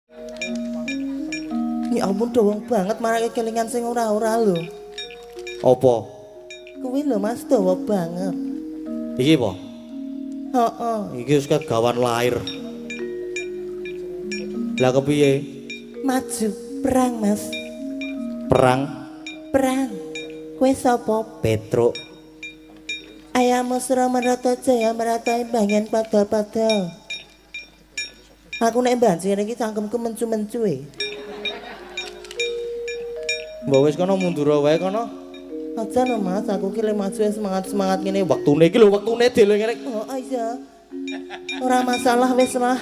Ya ampun dawa banget marake kelingan sing ora-ora lho. Apa? Kuwi lho Mas dawa banget. Iki apa? Heeh. Iki wis kegawan lahir. Lah kepiye? Maju perang Mas. Perang? Perang. Kowe sapa? Petruk. Ayam mesra merata jaya merata imbangan padha-padha. Aku nek mbanci ngene iki cangkemku mencu-mencu e. Mbok wis kono mundur wae kono. Aja lho Mas, aku ki le maju semangat-semangat ngene. Wektune iki lho, wektune dieling-eling. Oh iya. Ora masalah wis lah.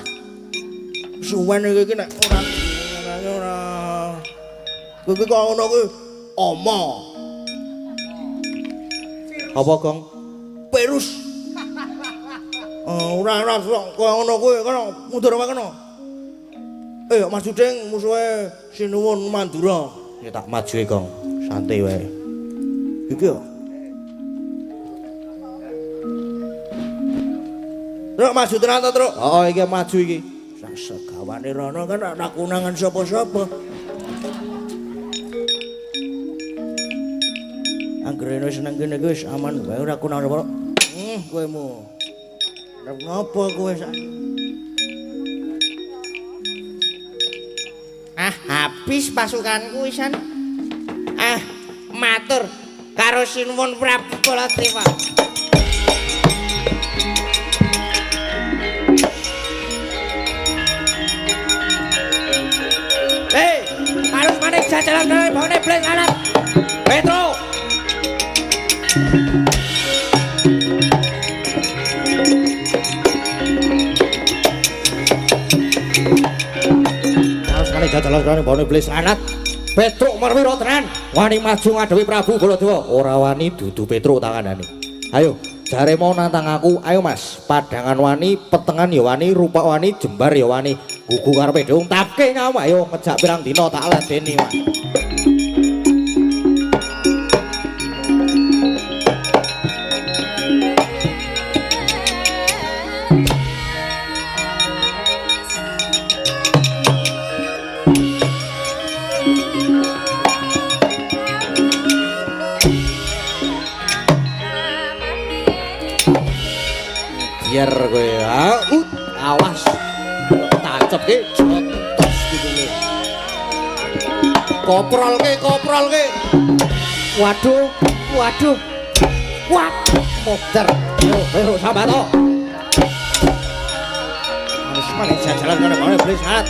Suwen iki nek ora ora. Kowe iki kok ngono kuwi oma. Apa, Gong? Perus. Ora ora kok ngono kuwi kono mundur wae kono. Mas Juding musuhe Sinuwun Mandura. Ya tak maju e, Gong. Santai wae. Iki yo. Truk maju tenan to, Truk? Heeh, iki maju iki. Sang segawane rono kan ora kunangan sapa-sapa. Angger wis nang kene iki wis aman wae ora kunangan sapa. Kowe mu. Arep ngopo kowe saiki? Ah, habis pasukanku wisan. Ah, matur karo Sinuwun Prabu Baladewa. Hei, harus manik jajalan dari bone blen alat. Petro. Harus manik jajalan dari bone blen alat. Petruk Marwira tenan wani maju ngadepi Prabu Baladewa. Ora wani dudu Petruk tanganane. Ayo, jare mau nantang aku. Ayo Mas, padangan wani, petengan ya wani, rupak wani, jembar ya wani. Gugu karepe dhewe tapke nyawa. Ayo ngejak pirang dina tak ladeni, Mas. Biar kowe awas tancepke jotos gitu lho. Koprolke, koprolke. Waduh, waduh. Wah, modar. Yo, Petruk sambato. Harus manik jajalan kono bone blen alat.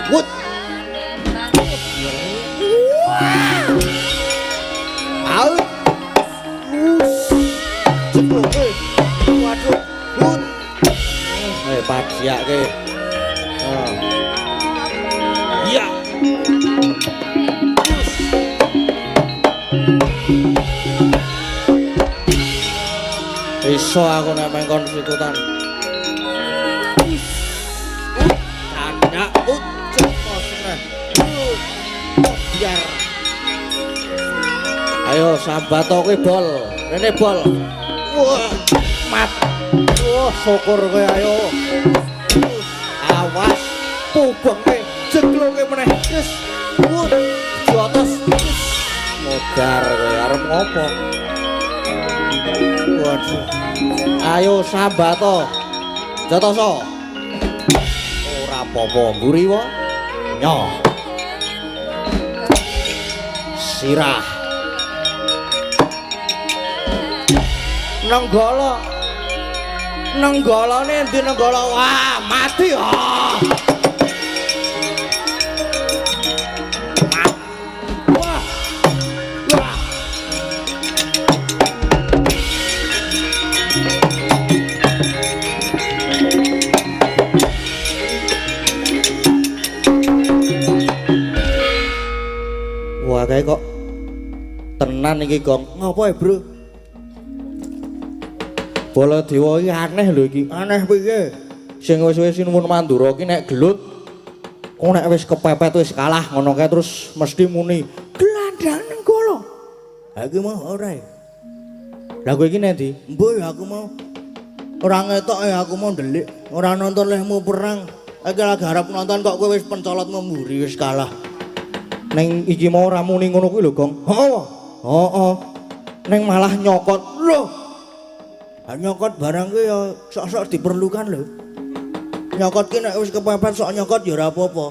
Wut. Out. Jebloke. Waduh. Wut. Padiake. Iya. Iso aku nek mengkon sikutan. Tandak biar. Ayo sambato kuwi bol. Rene bol. Wah, mat. Wah, syukur kowe ayo. Awas pubenge jeglonge meneh. Wis. Wah, jotos. Modar kowe arep ngopo? Waduh. Ayo sambato. Jotoso. Ora apa-apa mburi wae. Nyoh. Sirah. Nenggala. Nenggalane endi nenggala? Wah, mati ah. Wah. Wah. Wah, kae kok tenan iki, Gong. Ngopo ya, Bro? Baladewa iki aneh lho iki. Aneh piye? Sing wis-wis Sinuwun Mandura ki nek gelut kok nek wis kepepet wis kalah ngono kae terus mesti muni Ha iki mau ora. Lah kowe iki nendi? Mbuh ya aku mau ora ngetok ya aku mau ndelik, ora nonton lehmu perang. Iki lagi arep nonton kok kowe wis pencolot mburi wis kalah. Neng iki mau ora muni ngono kuwi lho, Gong. Heeh. Heeh. Neng malah nyokot. Lho. Ha nyokot barang kuwi ya sok-sok diperlukan lho. Nyokot ki nek wis kepepet sok nyokot ya ora apa-apa.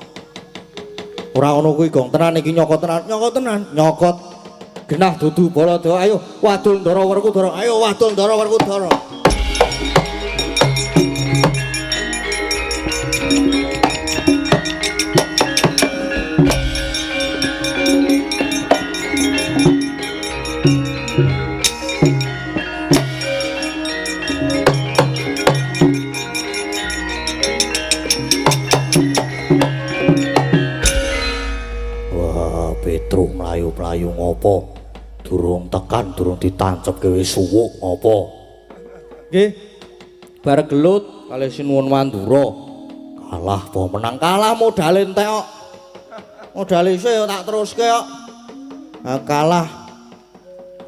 Ora ngono kuwi, Gong. Tenan iki nyokot tenan. Nyokot tenan. Nyokot. Genah dudu Baladewa. Ayo wadul Ndara Werkudara. Ayo wadul Ndara Werkudara. Petruk mlayu-mlayu ngopo? Durung tekan, durung ditancepke wis suwuk ngopo? Nggih. Bar gelut kalih Sinuwun Mandura. Kalah apa menang? Kalah modale entek kok. Modale isih ya tak teruske kok. Nah, kalah.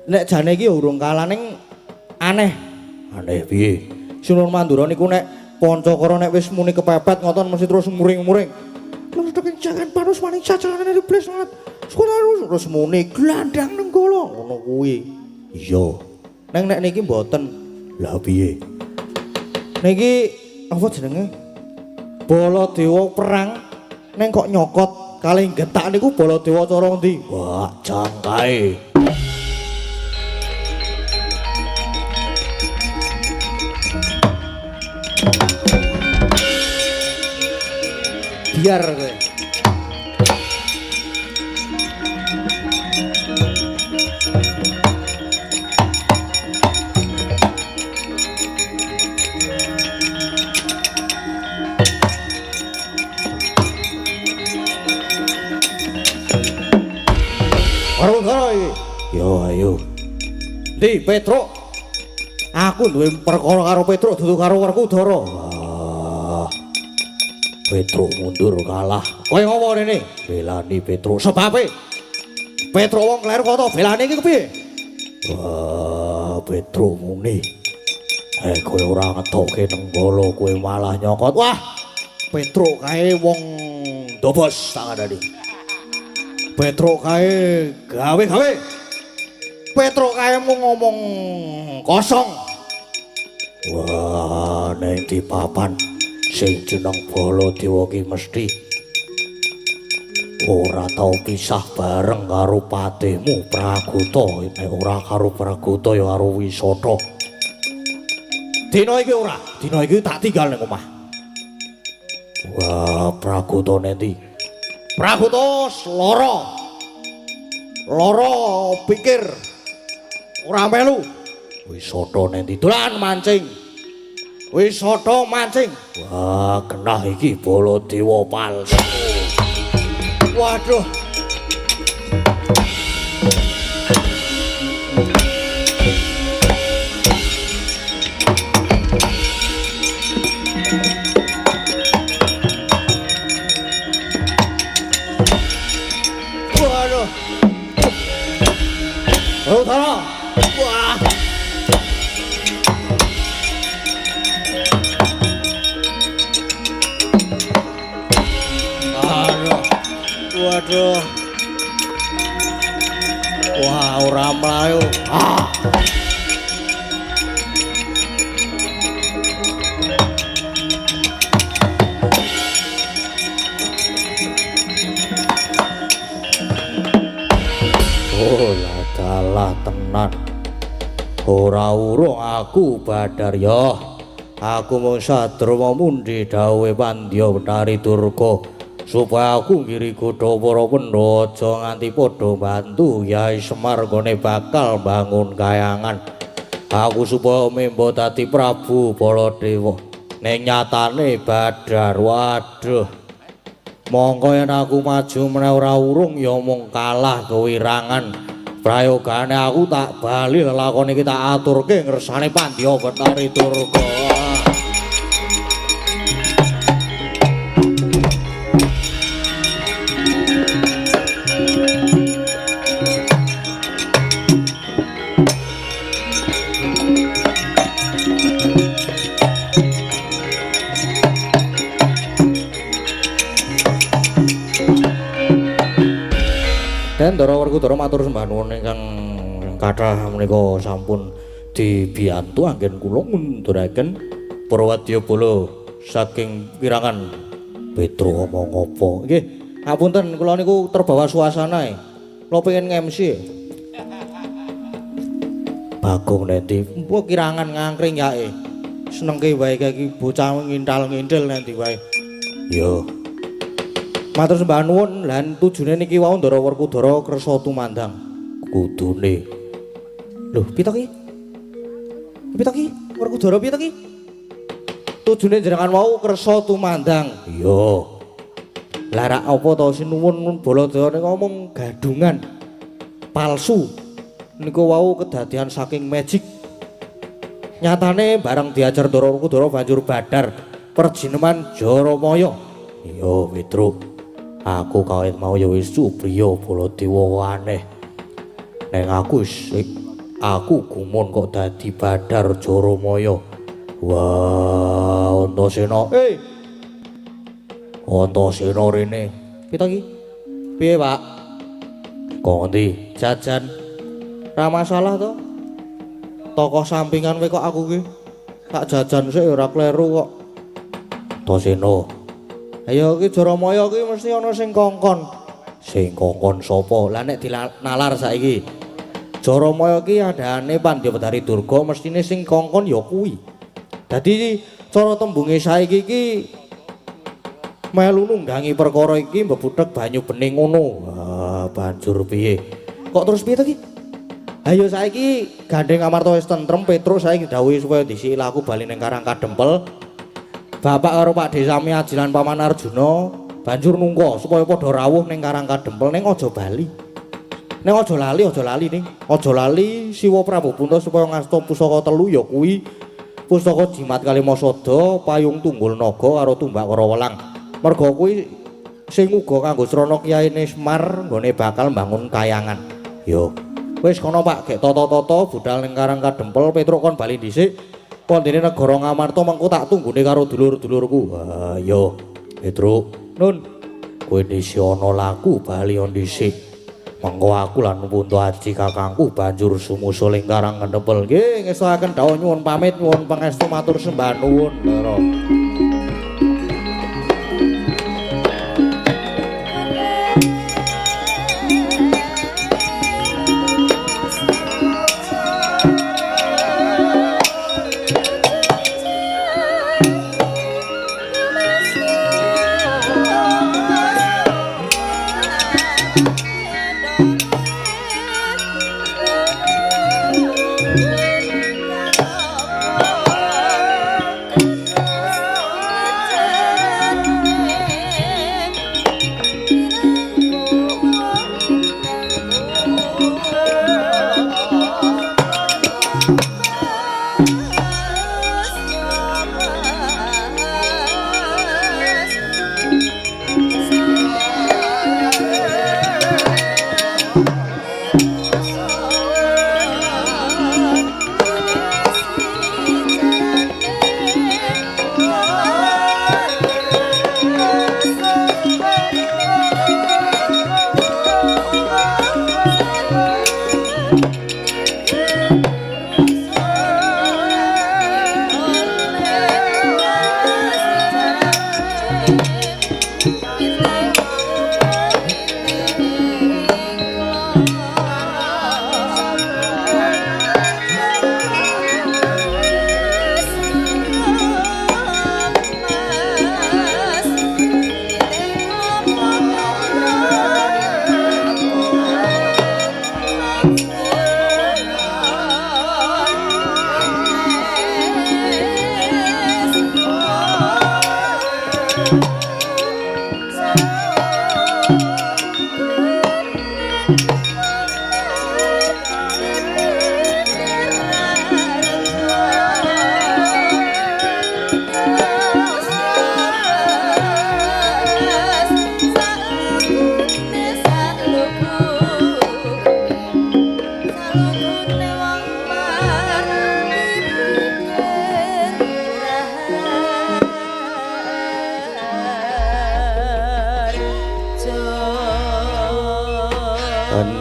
Nek jane iki urung kalah ning aneh. Aneh piye? Sinuwun Mandura niku nek Pancakara nek wis muni kepepet ngoten mesti terus muring-muring. Jangan panus maning cacalan iblis banget. Sekolah terus muni glandang nenggala ngono kuwi. Iya. Neng nek niki mboten. Lah piye? Niki apa jenenge? Baladewa perang neng kok nyokot kalih getak niku Baladewa cara ndi? Wah, jangkae. Biar kowe. Werkudara iki. Yo ayo. Ndi Petruk? Aku duwe perkara karo Petruk dudu karo Werkudara. Wah. Petruk mundur kalah. Kowe ngopo rene? Belani Petruk. Sebabe Petruk wong kleru kok to belani iki kepiye? Wah, Petruk muni. Kowe ora ngetoke Nenggala, kowe malah nyokot. Wah, Petruk kae wong dobos tak kandhani. Petruk kae gawe-gawe. Petruk kae mung ngomong kosong. Wah, ning di papan sing jeneng Baladewa ki mesti ora tau pisah bareng karo patihmu Pragota. Nek ora karo Pragota ya karo Wisata. Dina iki ora, dina iki tak tinggal ning omah. Wah, Pragota nendi? Pragota lara. Lara pikir ora melu. Wisata nendi? Dolan mancing. Wisata mancing. Wah, genah iki Baladewa palsu. Waduh. Waduh. Utara. Wah. Aduh. Waduh. Wah, ora mlayu. Ah. Oh, dalah tenan. Ora urung aku Badar ya. Aku mung sadruma mundi dawuhe Pandya Betari Durga supaya aku ngiri godha para Pandhawa aja nganti padha bantu Yai Semar nggone bakal bangun kayangan. Aku supaya membo dadi Prabu Baladewa. Ning nyatane Badar, waduh. Mongko yen aku maju meneh ora urung ya mung kalah kewirangan. Prayogane aku tak bali lelakon iki tak aturke ngersane Pandya Betari Durga. Ndara Werkudara matur sembah nuwun ingkang kathah menika sampun dibiyantu anggen kula ngunduraken para wadyabala saking kirangan Petro omong apa. Nggih, ngapunten kula niku terbawa suasana e. Kula pengen nge-MC. Bagong nanti, mbok kirangan ngangkring yae. Senengke wae iki bocah ngintal-ngintil nanti wae. Yo. Matur sembah nuwun lan tujune niki wau Ndara Werkudara kersa tumandang. Kudune. Lho, piye to ki? Piye to ki? Werkudara piye to ki? Tujune jenengan wau kersa tumandang. Iya. Lah rak apa to sinuwun Baladewa nek ngomong gadungan palsu. Niku wau kedadian saking magic. Nyatane bareng diajar Ndara Werkudara banjur badar perjineman Jaramaya. Iya, Petruk. Aku kawit mau ya wis supriya Baladewa aneh. Neng aku wis aku gumun kok dadi badar Jaramaya. Wah, Antasena. Eh. Antasena rene. Piye to iki? Piye, Pak? Kok ngendi? Jajan. Ra masalah to. Tokoh sampingan kowe kok aku ki. Tak jajan sik ora kleru kok. Antasena. Ayo iki Jaramaya ki mesti ana sing kongkon. Sing kongkon sapa? Lah nek dinalar saiki. Jaramaya ki adane Pandya Betari Durga mestine sing kongkon ya kuwi. Dadi cara tembunge saiki iki melu nunggangi perkara iki mbebuthek banyu bening ngono. Wah, banjur piye? Kok terus piye to ki? Ayo saiki gandeng Amarta wis tentrem, Petruk saiki dawuhi supaya disiki laku bali ning Karang Kadempel. Bapak karo Pak Desami Aji lan Paman Arjuna banjur nungka supaya padha rawuh ning Karang Kadempel ning aja bali. Ning aja lali ning. Aja lali Siwa Prabu Punta supaya ngasta pusaka telu ya kuwi pustaka Jimat Kalimasada, Payung Tunggul Naga karo Tumbak Karawelang. Merga kuwi sing uga kanggo srana Kiyaine Semar nggone bakal mbangun kayangan. Yo. Wis kono Pak, gek tata-tata budal ning Karang Kadempel, Petruk kon bali dhisik. Pondene negara Ngamarta mengko tak tunggune karo dulur-dulurku. Wah, yo. Petruk, Nun. Kowe dhisik ana laku bali dhisik. Mengko aku lan Punta Aji kakangku banjur sumusul ing Karang Kadempel. Nggih, ngestokaken dawuh nyuwun pamit, nyuwun pangestu matur sembah nuwun. Ndara. Oh.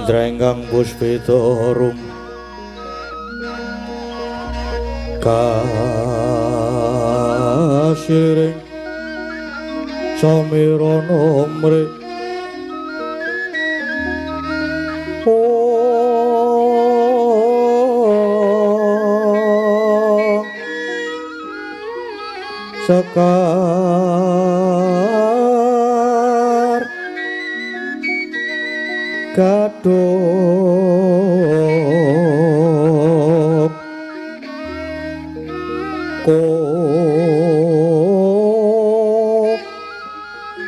Mantra ingkang puspita rum kasiring samirana mri sekar gadhok ko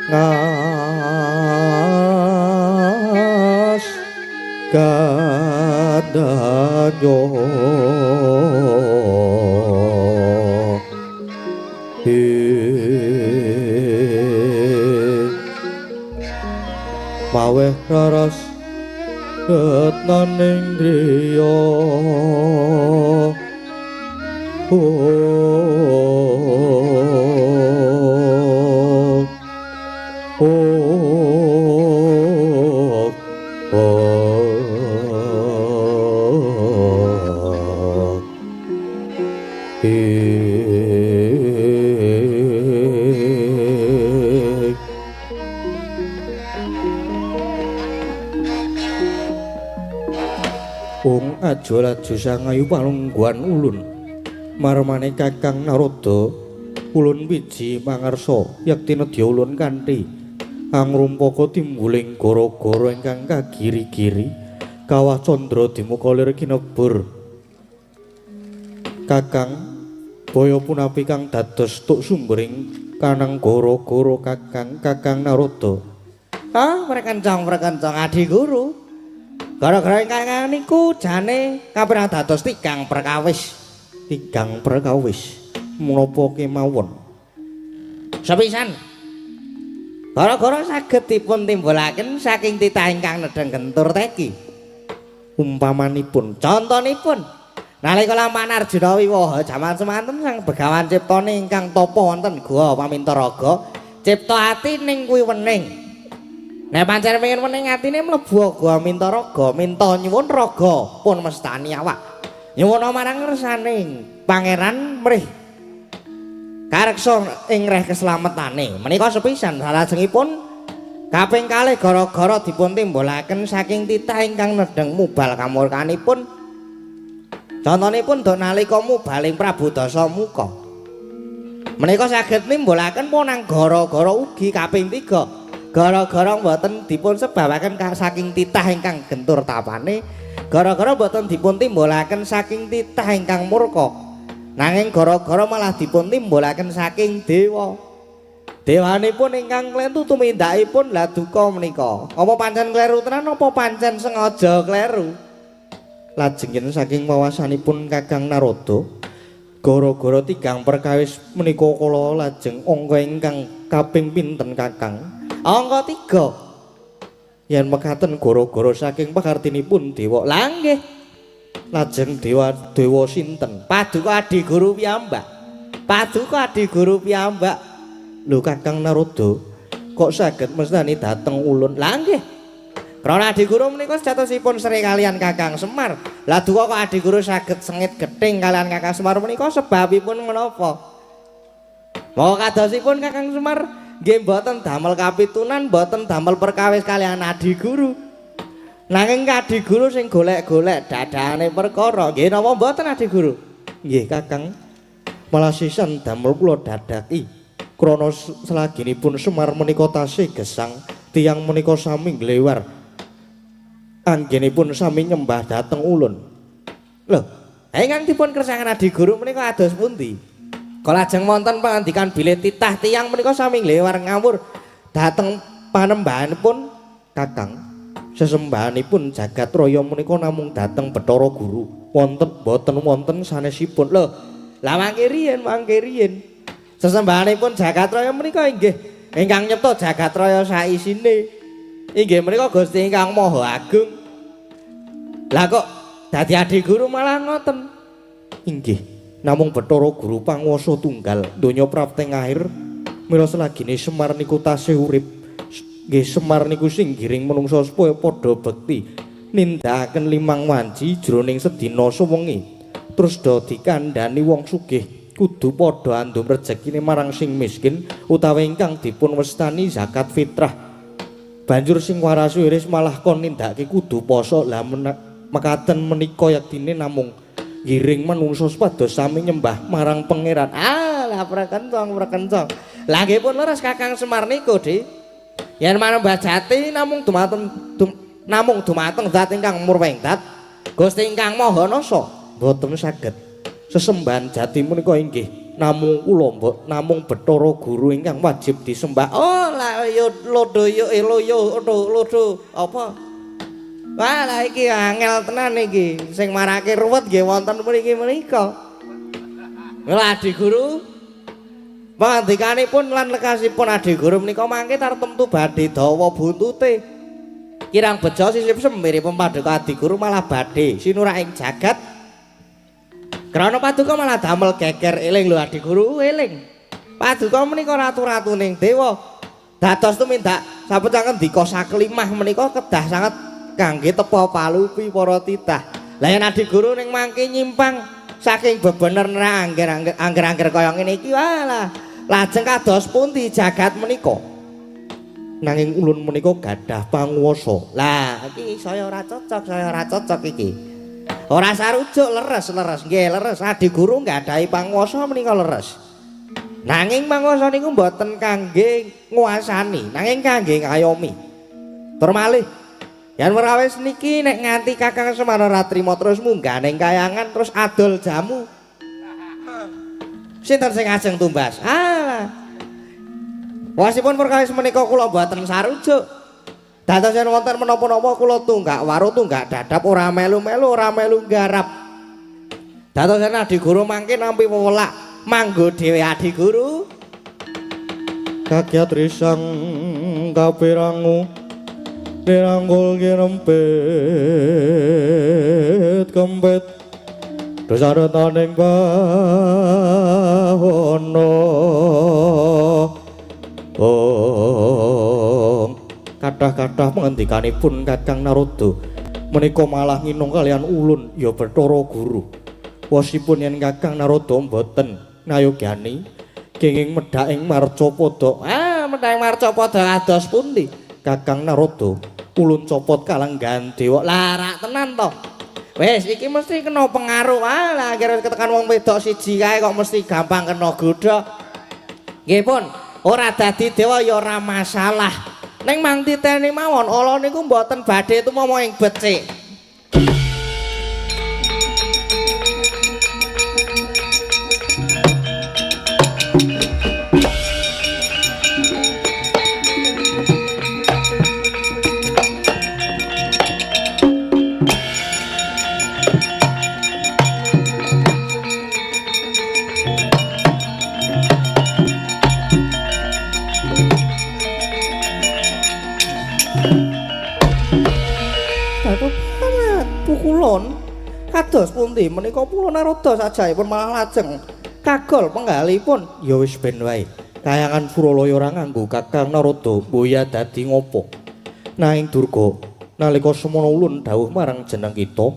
ngas gadanyo maweh raras retnaning driya. Aja laju sangayu palungguhan ulun marmane Kakang Narada ulun wiji mangarsa yekti nedya ulun kanthi angrumpaka timbuling gara-gara ingkang kagiri-giri kawah candra dimuka lir kinebur. Kakang baya punapi kang dados tuk sumbering kanang gara-gara Kakang Kakang Narada. Ah, prekencong adi guru. Gara-gara ingkang niku jane kaperang dados tigang perkawis. Tigang perkawis menapa kemawon? Sepisan. Gara-gara saged dipun timbulaken saking titah ingkang nedheng gentur teki. Umpamanipun, contonipun nalika lampahan Arjuna wiwaha jaman semanten sang Begawan ciptane ingkang tapa wonten Guwa Pamintaraga, cipta ati ning kuwi wening. Nek pancen pengen wening atine mlebu Guwa Mintaraga, minta nyuwun raga pun mestani awak. Nyuwun marang ngersane pangeran mrih kareksa ing reh keslametane. Menika sepisan salajengipun kaping kalih gara-gara dipun timbulaken saking titah ingkang nedheng mubal kamurkanipun. Contonipun dok nalika mubaling Prabu Dasamuka. Menika saged nimbulaken ponang gara-gara ugi kaping 3. Gara-gara mboten dipun sebabaken saking titah ingkang gentur tapane, gara-gara mboten dipun timbulaken saking titah ingkang murka. Nanging gara-gara malah dipun timbulaken saking dewa. Dewanipun ingkang klentu tumindakipun lha duka menika. Apa pancen kleru tenan apa pancen sengaja kleru? Lajeng saking wawasanipun Kakang Narada, gara-gara tigang perkawis menika kala lajeng angka ingkang kaping pinten Kakang? Angka 3. Yen mekaten gara-gara saking pakartinipun dewa. Lah nggih. Lajeng dewa sinten? Paduka Adi Guru piyambak. Paduka Adi Guru piyambak. Lho Kakang Narada, kok saged mestani dhateng ulun? Lah nggih. Krana Adi Guru menika sejatosipun sri kalian Kakang Semar. Lah duka kok Adi Guru saged sengit gething kalian Kakang Semar menika sebabipun menapa? Monggo kadosipun Kakang Semar nggih mboten damel kapitunan, mboten damel perkawis kalian Adi Guru. Nanging Adi Guru sing golek-golek dadane perkara. Nggih napa mboten Adi Guru? Nggih Kakang. Malah sisan damel kula dadaki. Krana selaginipun Semar menika tasih gesang, tiyang menika sami nglewar. Anggenipun sami nyembah dhateng ulun. Lho, ingkang dipun kersakaken Adi Guru menika ados pundi? Kalajeng wonten pangandikan bilih titah tiyang menika sami nglewar ngawur dhateng panembahanipun Kakang. Sesembahanipun jagat raya menika namung dhateng Bathara Guru. Wonten boten wonten sanesipun. Lho, lah mangke riyen. Sesembahanipun jagat raya menika inggih ingkang nyipta jagat raya saisine. Inggih menika Gusti ingkang Maha Agung. Lah kok dadi Adi Guru malah ngoten? Inggih, namung Bathara Guru panguwasa tunggal donya prapteng akhir. Mila selagine Semar niku tasih urip, nggih Semar niku sing ngiring menungsa supaya padha bekti Nindakaken limang wanci jroning sedina suwengi. Terus do dikandhani wong sugih kudu padha andum rejekine marang sing miskin utawi ingkang dipun wastani zakat fitrah. Banjur sing waras wiris malah kon nindakake kudu poso. Lah mekaten menika yektine namung ngiring manungsa supados sami nyembah marang pangeran. Ah, lah prekencong prekencong. Lah nggih pun leres Kakang Semar niku, Dik. Yen manembah jati namung dumateng namung dumateng zat ingkang murwengdat Gusti ingkang Maha Nasa mboten saged sesembahan jati menika inggih namung kula mbok namung Bathara Guru ingkang wajib disembah. Oh lah yo lodo yo loyo lodo apa? Wah lah iki angel tenan iki sing marake ruwet nggih wonten mriki menika. Mula Adi Guru pangandikanipun lan lekasipun Adi Guru menika mangke tartemtu badhe dawa buntute. Kirang bejo sisip semiripun paduka Adi Guru malah badhe sinurak ing jagat. Krana paduka malah damel geger. Eling lho Adi Guru, eling. Paduka menika ratu-ratuning dewa. Dados tumindak sapecah ngendika saklimah menika kedah sanget kangge tepa palupi para titah. Lah yen Adi Guru ning mangke nyimpang saking bebener angger-angger kaya ngene iki walah lajeng kados pundi jagat menika? Nanging ulun menika gadah panguwasa. Lah iki saya ora cocok, saya ora cocok iki. Ora sarujuk leres-leres nggih leres Adi Guru nggadahi panguwasa menika leres. Nanging panguwasa niku mboten kangge nguasani, nanging kangge ngayomi. Tur malih yen werawis niki nek nganti Kakang Semar ora trima terus munggah ning kayangan terus adol jamu. Sinten sing ajeng tumbas? Ah. Wasipun perkawis menika kula mboten sarujuk. Dados yen wonten menapa-napa kula tunggak waru tunggak dadap ora melu-melu ora melu nggarap. Dados yen Adi Guru mangke nampi wewelak manggo dhewe Adi Guru. Kakyat risang kapirangu dirangkul kirempit kempit dosaretaning bahono. Oh, kathah-kathah pengendikanipun Kakang Narada menika malah nginung kalian ulun ya Bathara Guru. Wasipun yen Kakang Narada mboten ngayogyani kenging medhak ing marcapada. Ah, medhak ing marcapada kados pundi? Kakang Narada ulun copot kalenggahan dewa. Lah rak tenan to. Wis iki mesti kena pengaruh. Ah, lah kira ketekan wong wedok siji kae kok mesti gampang kena godha. Nggih pun, ora dadi dewa ya ora masalah. Ning mang titeni mawon ala niku mboten badhe tumama ing becik. Pukulun kados pundi menika Pulo Narada sajaipun malah lajeng kagol penggalipun. Ya wis ben wae. Kayangan Suralaya ora nganggo Kakang Narada mboya dadi ngopo. Nanging Durga nalika semono ulun dawuh marang jeneng kita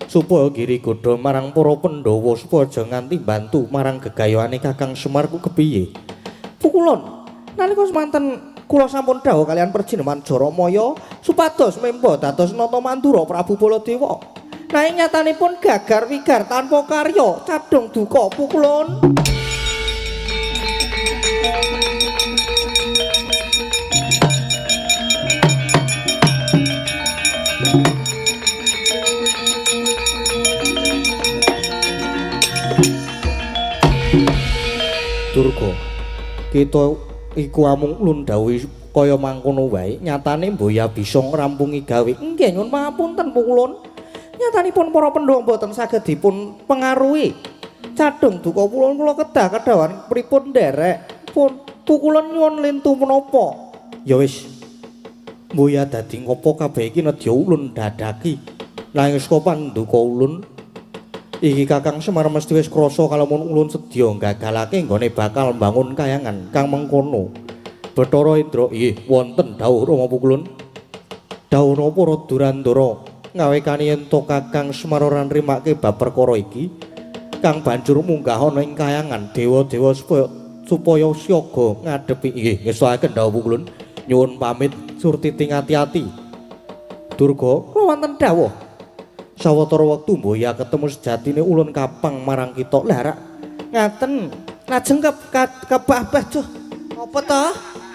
supaya giri godha marang para Pandhawa supaya aja nganti bantu marang gegayuhane Kakang Semar ku kepiye. Pukulun nalika semanten kula sampun dawuh kalian perjineman Jaramaya supados memba dados nata mandura Prabu Baladewa. Nanging nyatanipun gagar wigar tanpa karya cadhong duka pukulun. Durga, kita iku amung ulun dawuhi kaya mangkono wae, nyatane mboya bisa ngrampungi gawe. Nggih nyuwun pangapunten pukulun. Nyatanipun para Pandhawa mboten saged dipun pengaruhi. Cadhong duka pukulun kula kedah kedawan pripun nderek pun pukulun nyuwun lintu menapa. Ya wis. Mboya dadi ngopo kabeh iki nedya ulun dadaki. Nanging saka panduka ulun iki Kakang Semar mesti wis krasa kalamun ulun sedya gagalake nggone bakal mbangun kayangan kang mengkono. Bathara Indra, inggih wonten dawuh Rama Pukulun. Dawuh napa Durandara? Ngawekani yen to Kakang Semar ora nrimake bab perkara iki, kang banjur munggah ana ing kayangan dewa-dewa supaya siaga ngadepi. Nggih, ngestokaken dawuh kula. Nyuwun pamit surtiting ati-ati. Durga, kula wonten dawuh. Sawetara wektu mboya ketemu sejatine ulun kapang marang kita. Lah rak ngaten, lajeng kebabah duh. Apa to?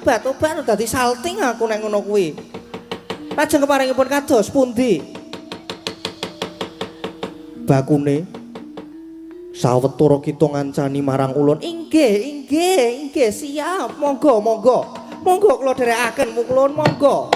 Batu-batu dadi salting aku nek ngono kuwi. Lajeng keparingipun kados pundi? Bakune sawetara kita ngancani marang ulun. Inggih, inggih, inggih, siap. Monggo, monggo. Monggo kula dherekaken mukulun monggo.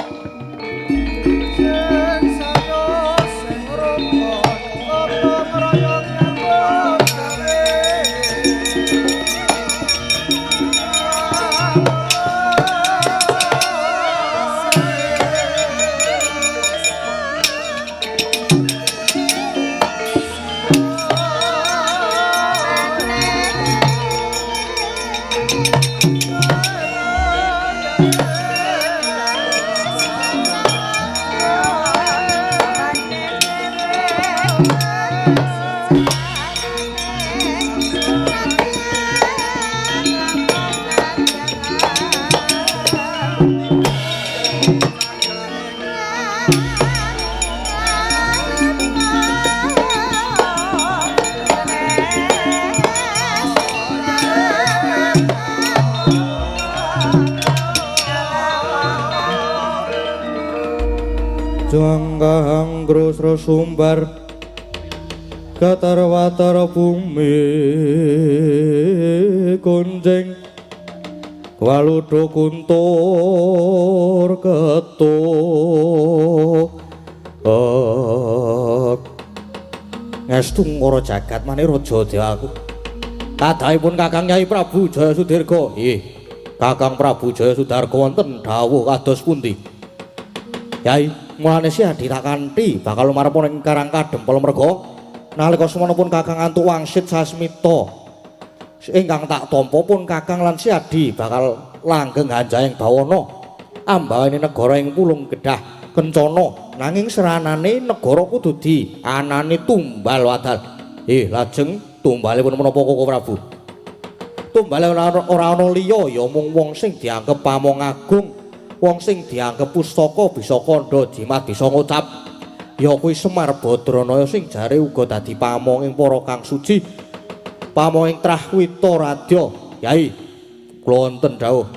Jangkang grosro sumbar katar watar bumi kunjing waludo kuntur ketuk ngestu ngoro jagat mane raja dewaku. Kadhahipun Kakang Kyai Prabu Jaya Sudirga. Nggih, Kakang Prabu Jaya Sudarga wonten dawuh kados pundi? Yai, mulane si Adi tak kanthi bakal lumarep ing Karang Kadempel merga nalika semono pun Kakang antuk wangsit sasmita ingkang tak tampa pun Kakang lan si Adi bakal langgeng hanjayeng bawana ambawane negara ing Pulung Gedah Kencana, nanging seranane negara kudu di anane tumbal wadal. Lajeng tumbalipun menapa Koko Prabu? Tumbale ora ana liya ya mung wong sing dianggep pamong agung, wong sing dianggep pustaka bisa kandha jimat bisa ngucap, ya kuwi Semar Badranaya sing jare uga dadi pamong ing para kang suci, pamong ing trah Wita Radya. Yai, kula wonten dawuh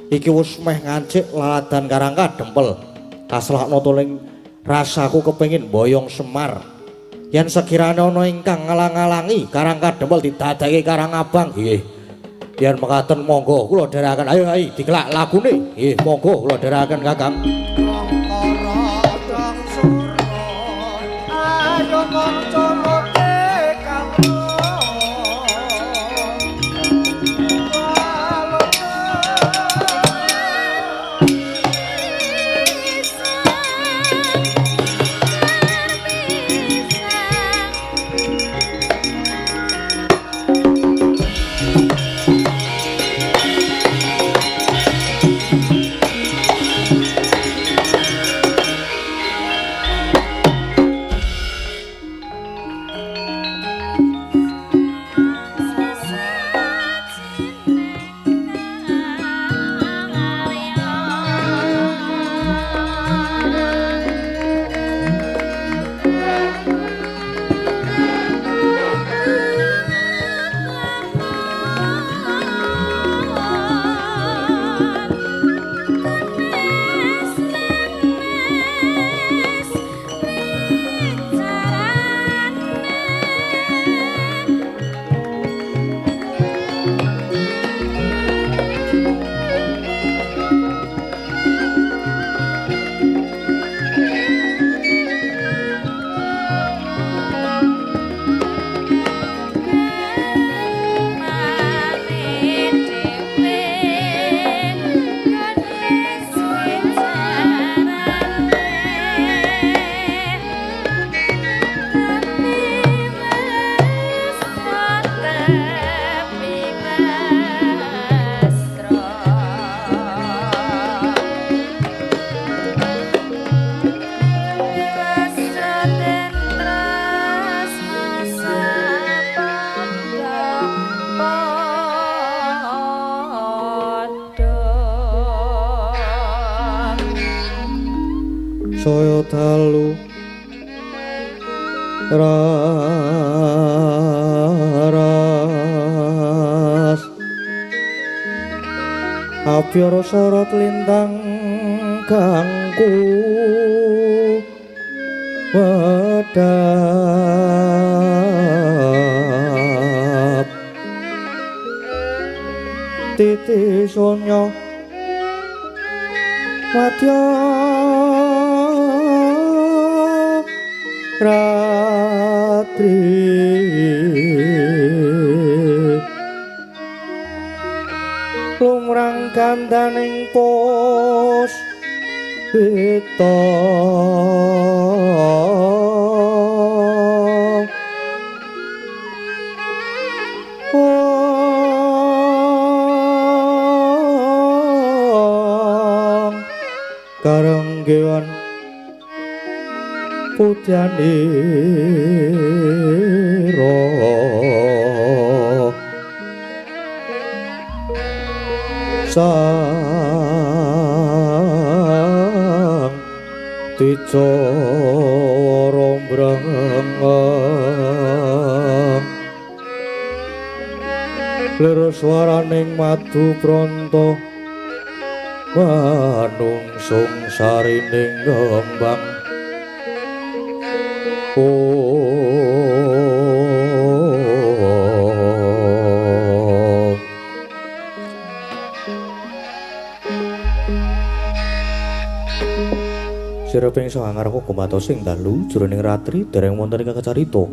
iki wis meh ngancik laladan Karang Kadempel. Kaslakna tuling rasaku kepengin boyong Semar. Yen sekirane ana ingkang ngalang-alangi Karang Kadempel didadekake Karang Abang. Nggih. Yen mekaten monggo kula dherekaken. Ayo ayo dikelak lagune. Nggih, monggo kula dherekaken Kakang. Ayo kanca lote kang Saya dalu raras abyara sorot lintang kangku wedhap titi sonya madya ratri lumrang gandaning pos wita karenggewan putyanira sang dicara mbrengeng lir swaraning madu pronto manungsung sarining kembang. Sireping sangarku gumatos ing dalu jroning ratri dereng wonten ing kacarita.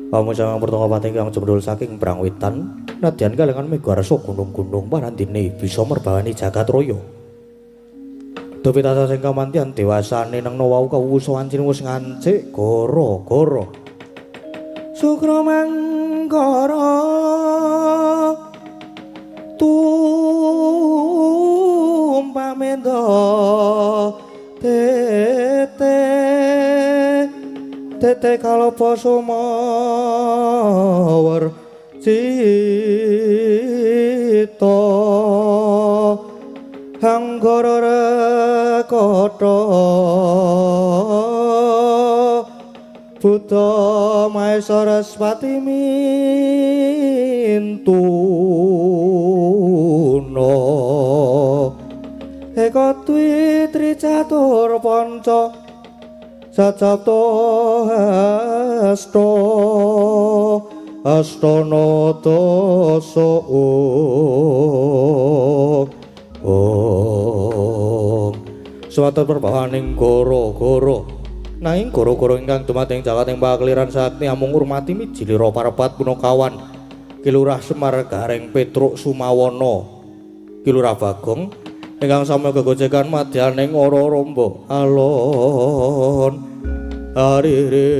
Amucang pertama pati kang jembrul saking Brangwetan nadyan kalengan mega rasa gunung-gunung parandene bisa merbawani jagat raya. Dewi tansah sing kamantian dewasane nang wau kawusa wancine wis ngancik gara-gara. Sukra manggara tumpah menda tete tete kalapa sumawar cita hanggara rekata Buddha Maha Saraswati mintuna eka dwi tri catur panca sacapta hasta astana dasa om. Suwatan perbawaning goro-goro nanging goro-goro ingkang dumateng jagat ing pakeliran sakti amung ngurmati mijilira parepat punakawan Ki Lurah Semar Gareng Petruk Sumawana Ki Lurah Bagong ingkang sami gegojekan madyaning ora rombo alon arire.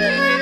Mas,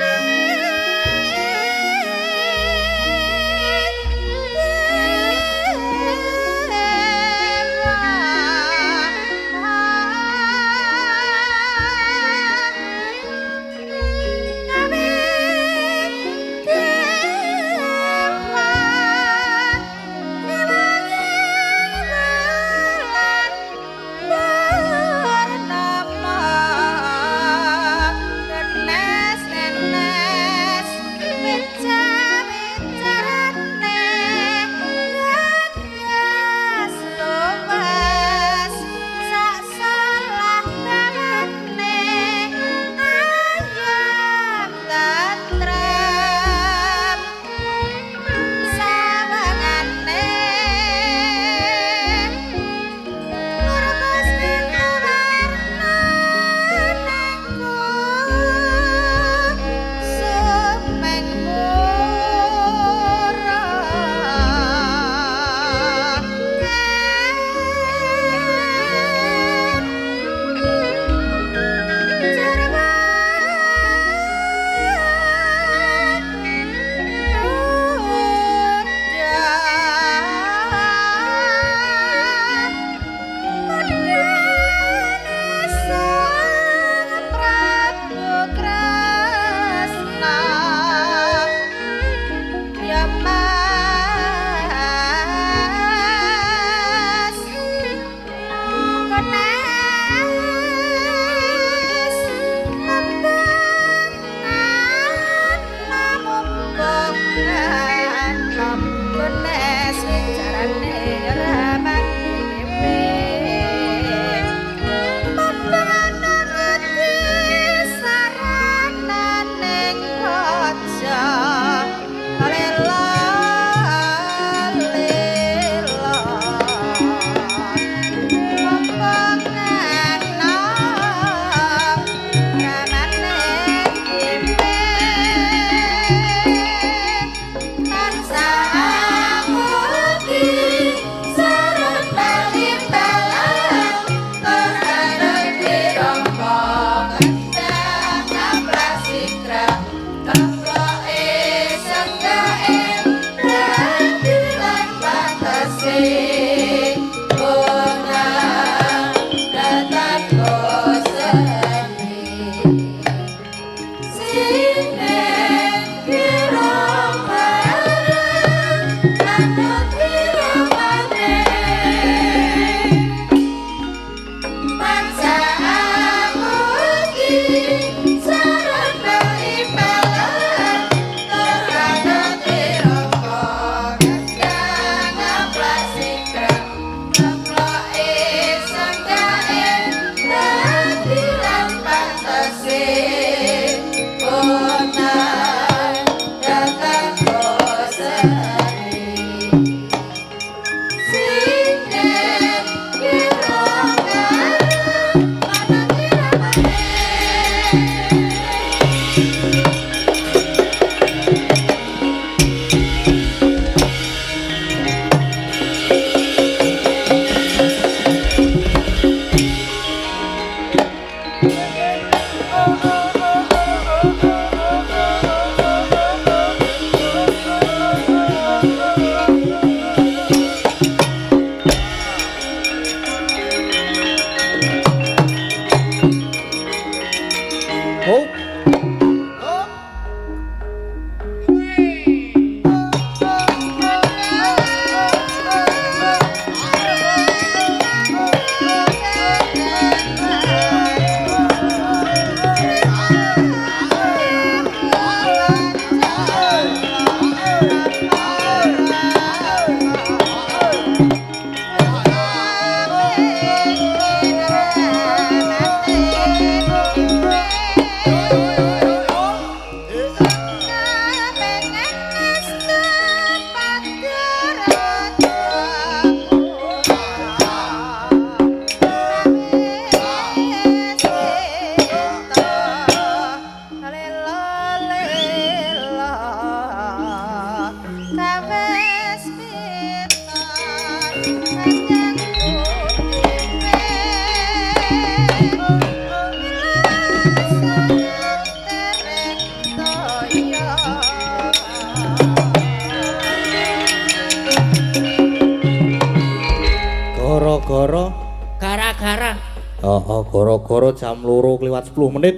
Gara-gara gara-gara. Heeh, gara-gara jam 2 lewat 10 menit.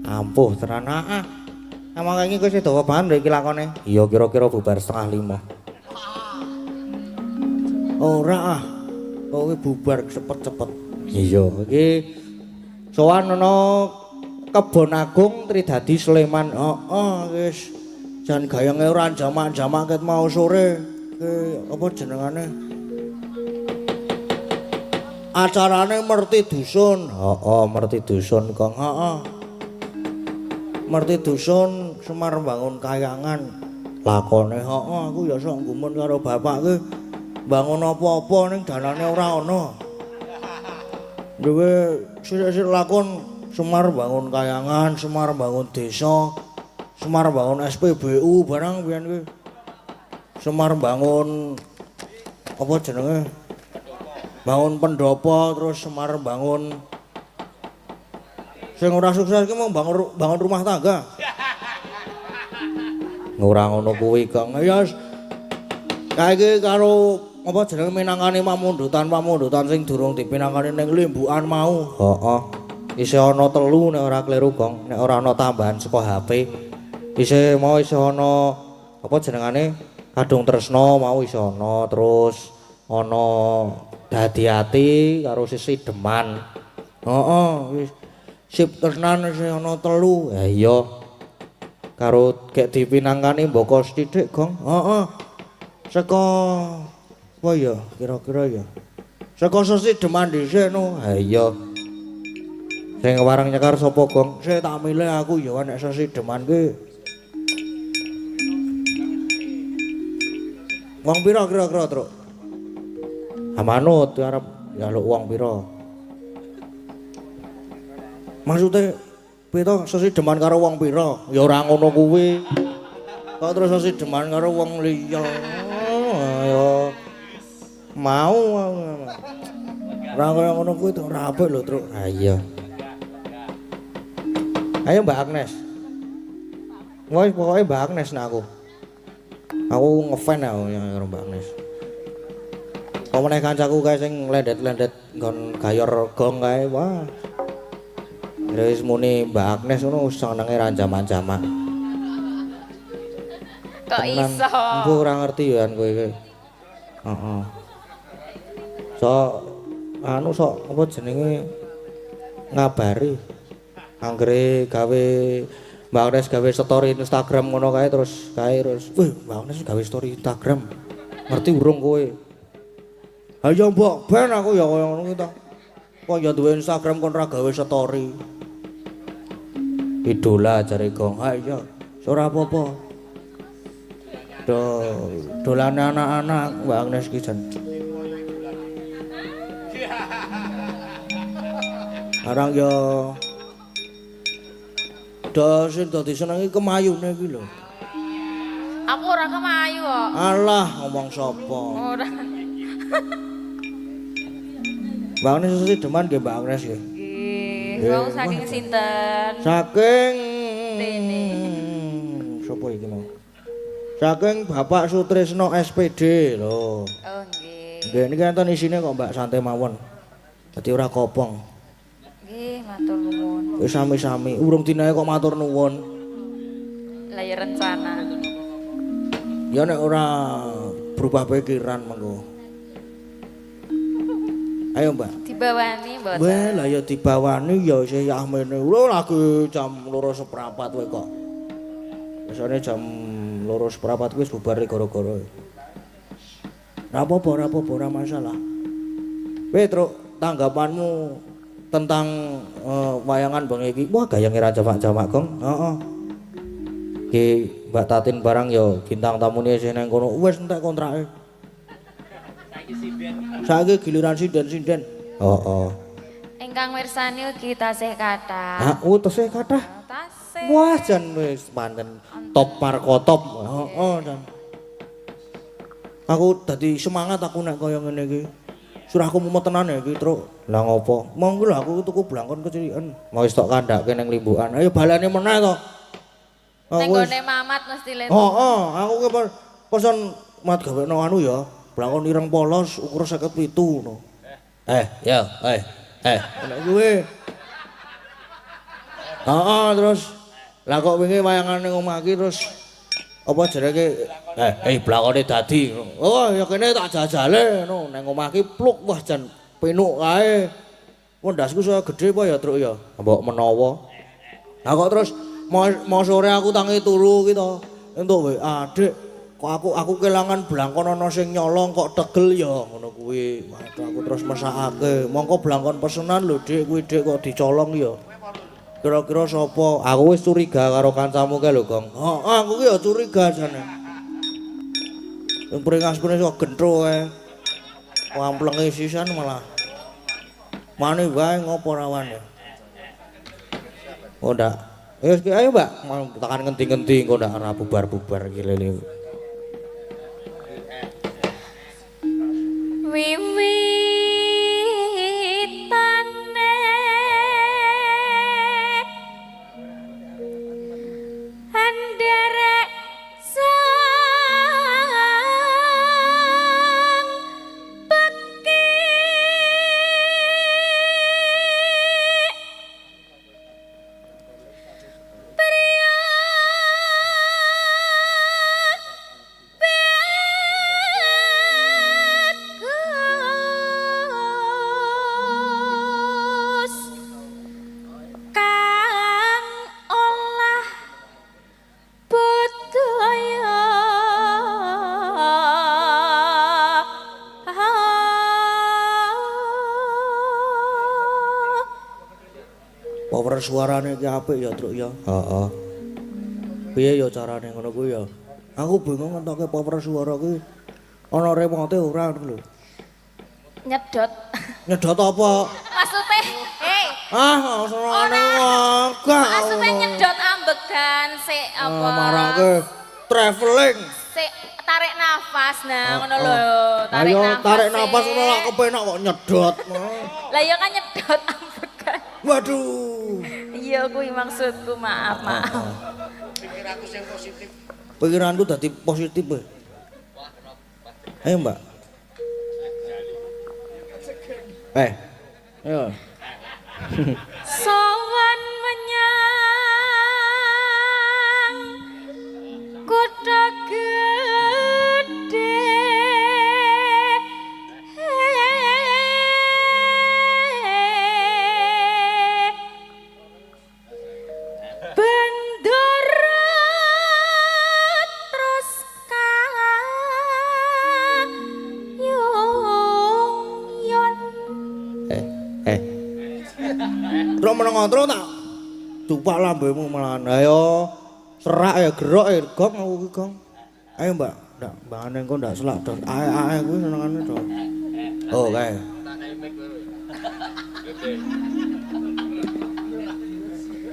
Ampuh tenan ah. Emang iki kowe dawa banget lho iki lakone. Iya kira-kira bubar 4:30. Ora ah. Kowe bubar cepet-cepet. Iya, iki sowan ana Kebon Agung Tridadi Sleman. Heeh, wis jan gayenge ora jamak-jamak ket mau sore. Ki apa jenengane? Acarane Merti Dusun. Heeh, Merti Dusun, Kang. Heeh. Merti Dusun Semar bangun kayangan. Lakone heeh, aku ya sok gumun karo bapak ki bangun apa-apa ning danane ora ana. Duwe sithik-sithik lakon Semar bangun kayangan, Semar bangun desa, Semar bangun SPBU barang biyen kuwi. Semar bangun apa jenenge? Bangun pendopo, terus Semar bangun sing ora sukses ki mung bangun rumah tangga. Ora ngono kuwi, Kang. Ya kae iki karo apa jenenge minangkani pamundutan-pamundutan sing durung dipinangkani ning limbukan mau. Heeh. Isih ana telu nek ora kleru, Kang. Nek ora ana tambahan saka HP. Isih mau isih ana apa jenengane? Kadung Tresna mau isih ana, terus ana Dadi Ati karo Sisi Deman. Heeh, wis sip tenan isih ana telu. Ha iya. Karo gek dipinangkani mboko sithik, Gong. Heeh. Saka apa ya kira-kira ya? Saka Sisi Deman dhisik no. Ha iya. Sing warang nyekar sapa, Gong? Sik tak milih aku ya nek Sisi Deman ki. Wong pira kira-kira, Truk? Amanut arep njaluk wong pira? Maksude pira Sesi Deman karo wong pira? Ya ora ngono kuwi. Kok terus Sesi Deman karo wong liya? Ya mau ora kaya ngono kuwi to ora apik lho, Truk. Ha iya. Ayo Mbak Agnes. Wis pokoke Mbak Agnes nek aku. Aku ngefan aku karo Mbak Agnes. Apa meneh kancaku kae sing lendet-lendet nggon gayor gong kae, wah. Wis muni Mbak Agnes ngono senenge ra jamak-jamak. Kok iso? Embuh ora ngerti ya kowe iki. Heeh. Sok anu sok apa jenenge ngabari. Anggere gawe Mbak Agnes gawe story Instagram ngono kae terus kae terus, "Wih, Mbak Agnes gawe story Instagram." Ngerti urung kowe? Ha ya mbok ben aku ya kaya ngono kuwi to. Kok ya duwe Instagram kon ora gawe story. Idola jare Gong. Ha iya, ora apa-apa. Do dolane anak-anak Mbak Agnes ki jan. Arang yo do sing dadi senengi kemayune iki lho. Aku ora kemayu kok. Alah, ngomong sapa? Ora. Mbak Agnes sesi deman nggih Mbak Agnes nggih. Nggih, wau saking sinten? Saking Tene. Sapa iki mau? Saking Bapak Sutrisno SPD lho. Oh nggih. Nggih niki enten isine kok Mbak, santai mawon. Dadi ora kopong. Nggih, matur nuwun. Wis sami-sami, urung dinae kok matur nuwun. Lah ya rencana. Ya nek ora berubah pikiran mengko. Ayo Mbak. Dibawani mboten? Weh, lah ya dibawani ya isih yahmene. Lho lagi jam 2:15 kowe kok. Biasane jam 2:15 kuwi wis bubar gara-gara. Ora apa-apa, ora apa-apa, ora masalah. Petruk, tanggapanmu tentang wayangan bengi iki? Wah, gayange ra jamak-jamak, Gong. Heeh. Ki Mbak Tatin barang ya bintang tamune isih nang kono. Wis entek kontrake. Saiki giliran sinden-sinden. Heeh. Ingkang mirsani ugi tasih kathah. Ha, oh tasih kathah. Tasih. Wah, jan wis pancen top markotop. Heeh, jan. Aku dadi semangat aku nek kaya ngene iki. Surahku mumet tenan ya iki, Truk. Lah ngopo? Monggo lho aku tuku blangkon keciliken. Mau wis tok kandhake ning limbukan. Ayo balane meneh to. Ning gone Mamat mesti le. Heeh, aku ki pesen mat gawekno anu ya. Blangkon ireng polos ukur 57 ngono. Ya, nek kuwi. Heeh, terus lah kok wingi wayangan ning omah iki terus apa jenenge blangkone dadi. Oh, ya kene tak jajale ngono ning omah iki pluk wah jan penuk kae. Wendasku saya gedhe apa ya, Truk ya? Mbok menawa. Lah kok terus mau sore aku tangi turu ki to. Entuk WA, Dik. Kok aku kelangan blangkon ana sing nyolong kok tegel ya ngono kuwi. Waduh aku terus mesakake. Mongko blangkon pesenan lho Dik kuwi Dik kok dicolong ya. Kira-kira sapa? Aku wis curiga karo kancamu kae lho, Gong. Heeh, aku ki ya curiga jane. Yang pringas-pringas kok gentro kae. Wamplenge sisan malah. Mane wae ngopo rawane. Oh ndak. Wis ayo Mbak, mau tekan ngendi-ngendi engko ndak ora bubar-bubar iki lele. Wiwitane anderek sang pekik priya kang olah budaya. Power suarane iki apik ya, Truk ya. Heeh. Piye ya carane ngono kuwi ya? Aku bingung ngentoke power suara kuwi ana remote ora ngono lho. Nyedot. Nyedot apa? Maksude, hei. Ah, senengane enggak. Maksude nyedot ambegan sik apa? Marake traveling. Sik tarik nafas nah ngono lho, tarik Ayo nafas. tarik nafas ngono lak kepenak kok nyedot. Lah ya kan nyedot ambegan. Waduh. Iya kuwi maksudku, maaf, maaf. Pikiranku sing positif. Pikiranku dadi positif. Ayo, Mbak. Ayo. Sowan menyang kutha gedhe. Bendoro terus kayung yon. Truk meneng ngontro tak dupak lambemu malahan. Ayo serak ya gerok ya gong aku ki gong. Ayo Mbak, ndak mbangane engko ndak selak dos. Ae-ae kuwi senengane to. Oh, kae.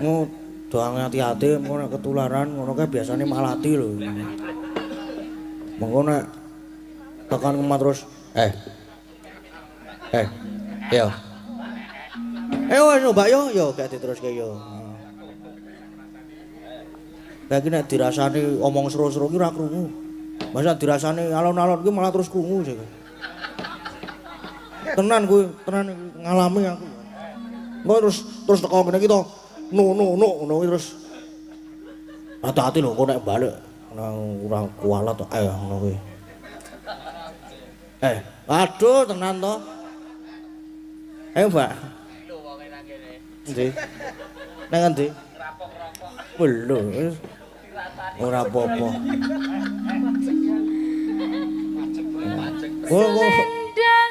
Ngo doang hati-hati engko nek ketularan ngono kae biasane malati lho. Mengko nek tekan omah terus yo. Wis Mbak yo yo gak diteruske yo. Lah iki nek dirasani omong seru-seru ki ora krungu. Masa dirasani alon-alon ki malah terus krungu sih. Tenan kuwi, tenan ngalami aku. Engko terus teko ngene iki to. No no no ngono kuwi terus. Hati-hati lho engko nek balik nang ora kualat to ayo ngono kuwi. Aduh tenan to. Ayo Mbak. Lho wonge nang kene. Endi? Nang endi? Lho, ora apa-apa. Selendang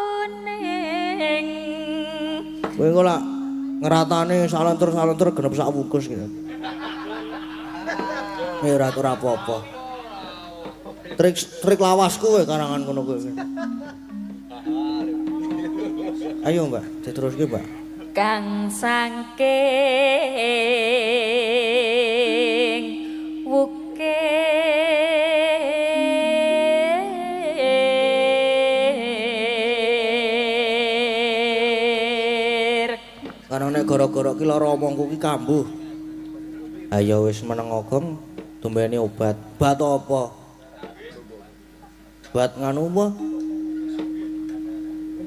kuning. Kowe engko lak ngeratane salenter-salenter genep sak wungkus gitu. Ora ora apa-apa. Trik lawasku kowe karangan ngono kowe. Ayo Mbak, diteruske Mbak. Kang saking wukir Karena nek gara-gara ki lara omongku ki kambuh. Ayo wis meneng ogong tumbene obat. Obat apa? Obat nganu apa?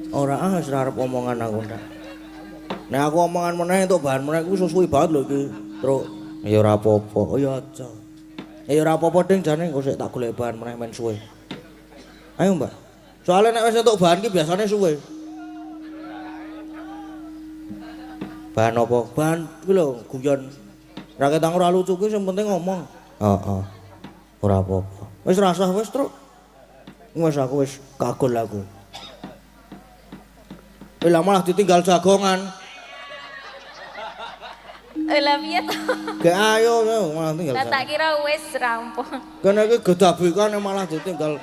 Ora ah wis ora arep omongan aku ndak. Nek aku omongan meneh entuk bahan meneh kuwi suwi banget lho iki, Truk. Ya ora apa-apa. Oh ya aja. Ya ora apa-apa ding jane engko sik tak golek bahan meneh men suwe. Ayo Mbak. Soale nek wis entuk bahan ki biasane suwe. Bahan apa? Bahan kuwi lho guyon. Ra ketang ora lucu kuwi sing penting ngomong. Heeh. Ora apa-apa. Wis rasah wis, Truk. Wis aku wis kagol aku. Lah malah ditinggal jagongan. Lah piye to? Gek ayo malah tinggal. Lah tak kira wis rampung. Kene iki gedabekan malah ditinggal.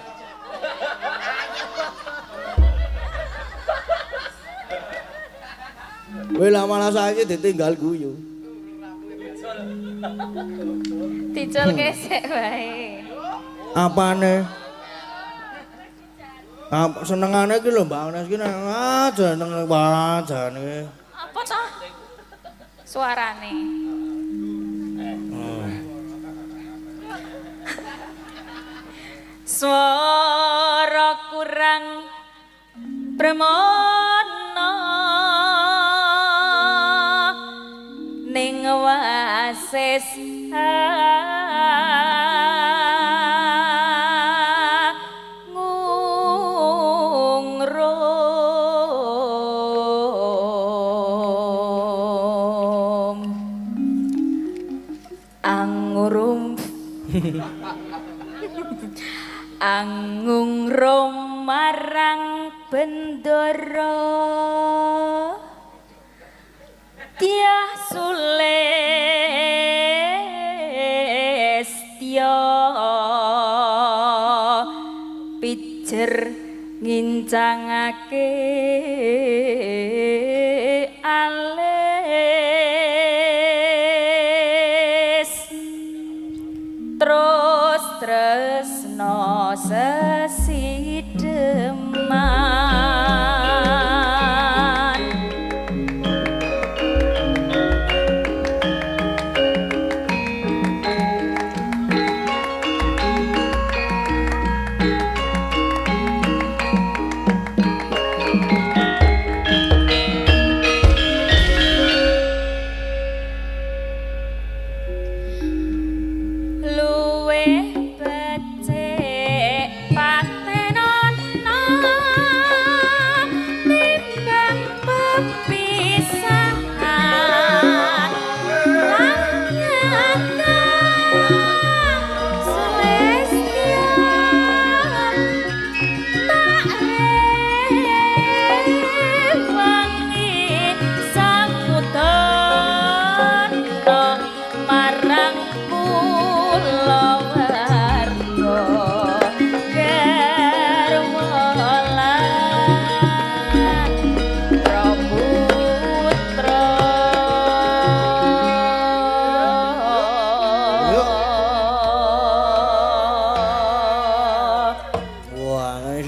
Weh lah malah saiki ditinggal guyu. Dicul kesek wae. Apane? Apa senengane iki lho Mbak Agnes iki ah jeneng jane. Apa to? Suarane. Swara kurang premana ning wasis angung rum marang bendara tiah sulestya pijer ngincangake alis terus tresno sesideman. Luwih becik patenono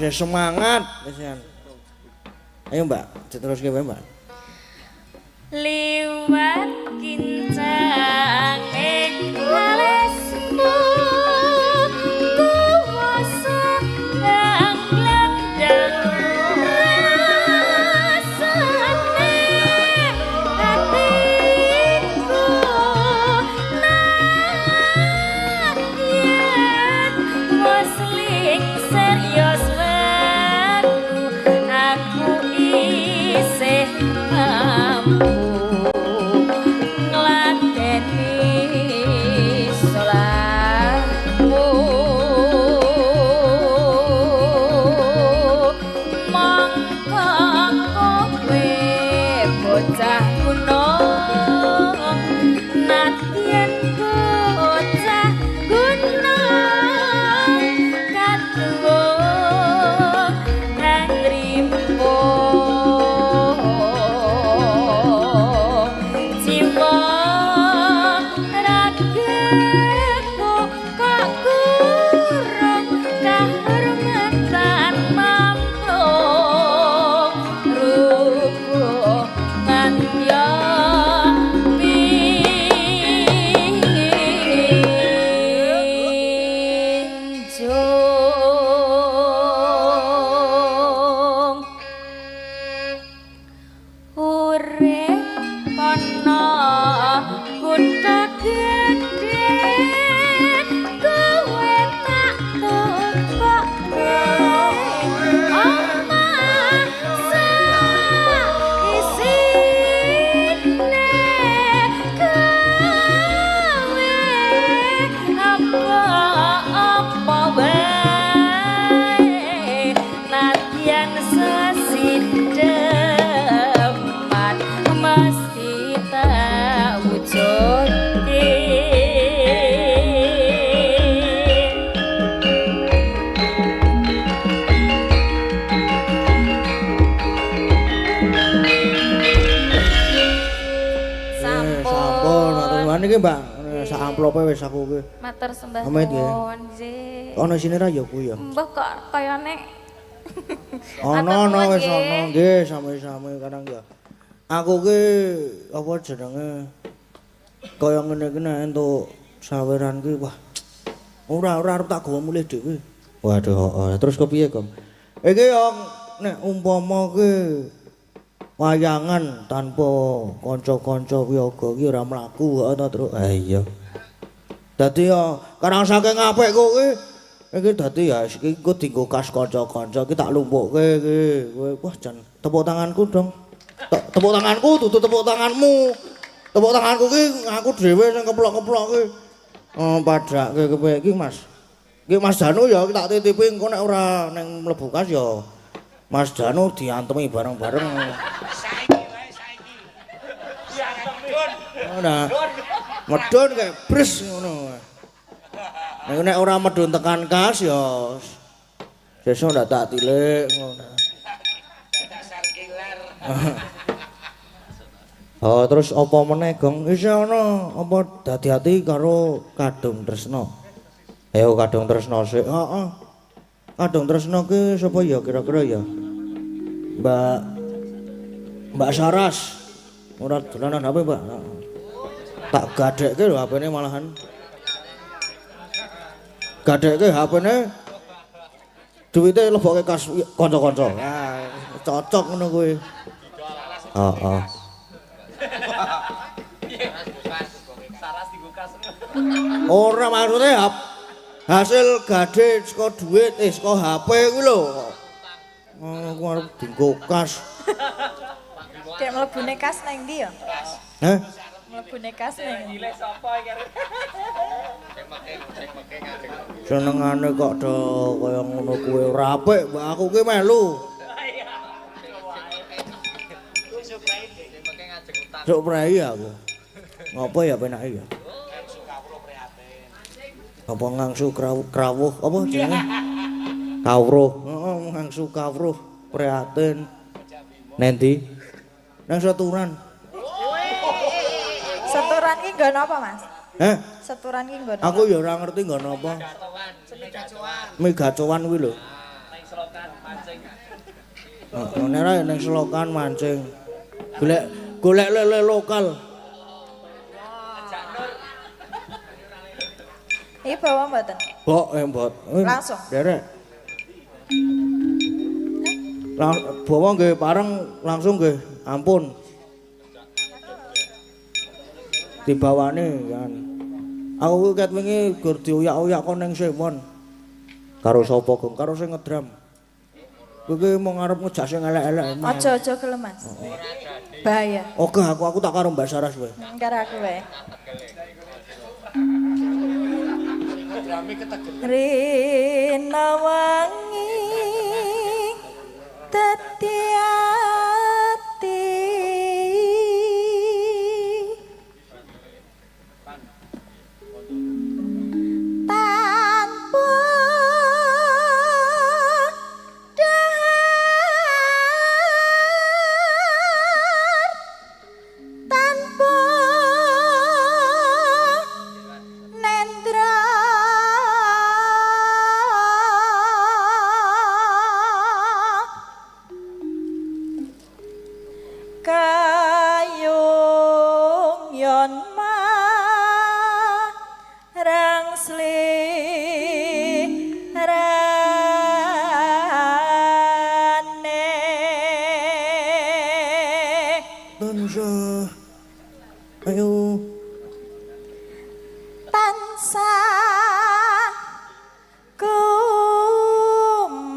Isih semangat wis. Ayo Mbak, diteruske wae Mbak. Liwat kincange alismu kuwasa kang glandang rasane atiku nadyan wis serius aku isih mampu ngladeni salahmu mongko kowe bocah gunung nadyan bocah gunung katuwung kang rimpo jiwa ragaku kok kurang kahormatan mampu rubuh ngandya pinjung urip ana kutha gedhe kowe tak tukokke omah sak isine kowe apa-apa wae nadyan sesideman mesti tak wujudke. Sampun, matur nuwun iki Mbak. Sak amplope wis aku iki. Matur sembah nuwun nggih. Ana isine ra ya kuwi ya. Mbah kok kayane ana ana wis ana nggih sami-sami kadang ya. Aku ki apa jenenge kaya ngene iki nek entuk saweran ki wah ora ora arep tak gawa mulih dhewe. Waduh, heeh. Terus kepiye, Gong? Iki yo nek umpama ki wayangan tanpa kanca-kanca wiyaga ki ora mlaku heeh ta, Truk. Ah iya. Dadi ya karang saking apikku ki iki dadi ya iki engko dienggo kas kanca-kanca iki tak lumpukke iki. Kowe wah jan tepuk tanganku dong. Tepuk tanganku dudu tepuk tanganmu. Tepuk tanganku ki aku dhewe sing keplok-keplok ki. Oh padhake kepiye iki Mas? Iki Mas Danu ya tak titipi engko nek ora ning mlebu kas ya Mas Danu diantemi bareng-bareng. Saiki wae saiki. Nah, medun kayak bres ngono. Nek nek ora medun tekan kas ya sesuk ndak tak tilik ngono. Oh, terus apa meneh, Gong? Isih ana apa dadi ati karo Kadung Tresna. Ayo Kadung Tresna sik. Heeh. Kadung Tresna ki sapa ya kira-kira ya? Mbak Mbak Saras. Ora dolanan HP, Mbak. Tak gadekke lho HP-ne malahan. Gadekke HP-ne duwite lebokke kas kanca-kanca. Ah, cocok ngono kuwi. Heeh. Ora maksudnya hasil gade saka duit saka HP kuwi lho. Aku arep dienggo kas. Kayak mlebune kas nang ndi ya? Hah? Mlebune kas nang ndi? Senengane kok do kaya ngono kuwi ora apik, Mbak aku ki melu. Sok prei aku. Ngopo ya penake ya? Apa ngangsu krawuh apa jenenge? Kawruh. Heeh, ngangsu kawruh prihatin. Nendi? Nang Seturan. Seturan ki nggon apa, Mas? Heh? Seturan ki nggon. Aku ya ora ngerti nggon apa. Mie gacoan kuwi lho. Heeh, nek ora ning selokan mancing. Golek golek lele lokal. Iki bawa mboten? Bok, mbot. Langsung. Derek. Bawa nggih pareng langsung nggih. Ampun. Dibawane kan. Aku kuwi ket wingi gur dioyak-oyak kon ning Sewon. Karo sapa, Gong? Karo sing ngedram. Kowe iki mau ngarep ngejak sing elek-elek. Aja-aja gelem, Mas. Bahaya. Oke, aku tak karo Mbak Saras kowe. Karo aku wae. Rina wangi dadi ati tanpa dahar tanpa nendra kayung yon marang slirane Tansah ayo tansah kumawang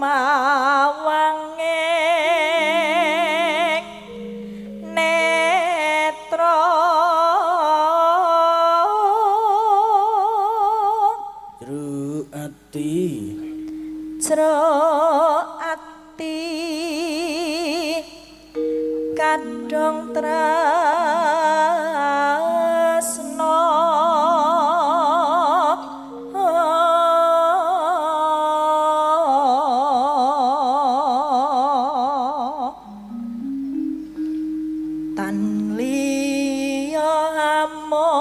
ing netra jero ati jero ati kadung tresna tan liya amung